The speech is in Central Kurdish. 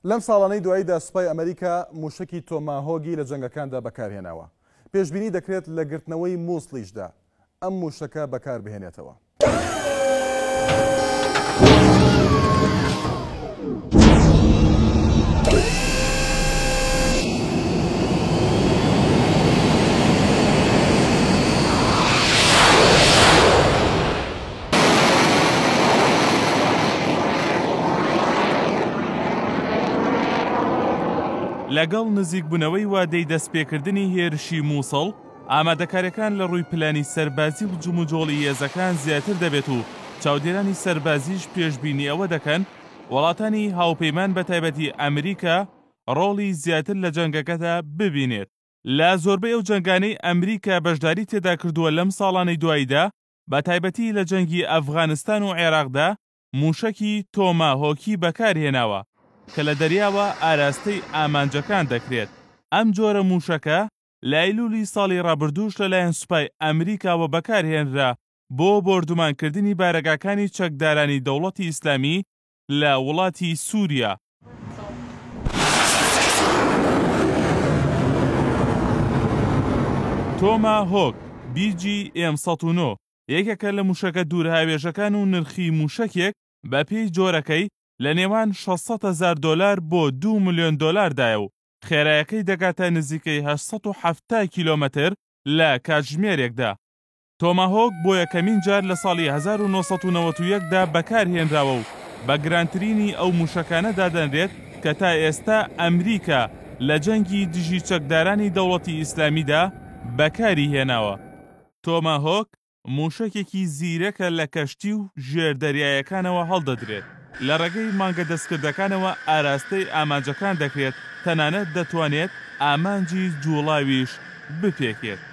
لەم ساڵانەی دواییدا سوپای ئەمریکا مووشەکی تۆماهۆگی لە جەنگەکاندا بەکارهێناوە. پێشبینی دەکرێت لە گرتنەوەی مووسڵیشدا ئەم مووشەکە بەکاربهێنێتەوە. لەگەڵ نزیکبوونەوەی وادەی دەستپێکردنی هێرشی مووسڵ، ئامادەکاریەکان لە ڕووی پلانی سەربازی و جموجۆڵی هێزەکان زیاتر دەبێت و چاودێرانی سەربازیش پێشبینی ئەوە دەکەن وڵاتانی هاوپەیمان بەتایبەتی ئەمریکا ڕۆڵی زیاتر لە جەنگەکەدا ببینێت. لە زۆربەی ئەو جەنگانەی ئەمریکا بەشداری تێدا کردووە لەم ساڵانەی دواییدا بەتایبەتی لە جەنگی ئەفغانستان و عێراقدا مووشەکی تۆماهۆکی بەکارهێناوە کە لە دەریاوە ئاراستەی ئامانجەکان دەکرێت. ئەم جۆرە مووشەکە لە ئەیلولی ساڵی ڕابردووش لەلایەن سوپای ئەمریکاوە بەکارهێنرا بۆ بۆردومانکردنی بارەگاکانی چەکدارانی دەوڵەتی ئیسلامی لە وڵاتی سوریا. تۆماهۆک بی جی ئێم 109 یەکێکە لە موشەکە دوورهاوێژەکان و نرخی موشەکێک بەپێی جۆرەکەی لە نێوان 600 هەزار دۆلار بۆ دوو ملیۆن دۆلاردایە و خێرایەکەی دەگاتە نزیکەی 870 کیلۆمەتر لە کاتژمێرێکدا. تۆماهۆک بۆ یەکەمین جار لە ساڵی 1991 دا بەکارهێنراوە و بە گرانترینی ئەو مووشەکانە دادەنرێت کە تا ئێستا ئەمریکا لە جەنگی دژی چەکدارانی دەوڵەتی ئیسلامیدا بەکاری هێناوە. تۆماهۆک مووشەکێکی زیرەکە لە کەشتی و ژێردەریایەکانەوە هەڵدەدرێت، لە ڕێگەی مانگە دەستکردەکانەوە ئاراستەی ئامانجەکان دەکرێت، تەنانەت دەتوانێت ئامانجی جووڵاویش بپێکێت.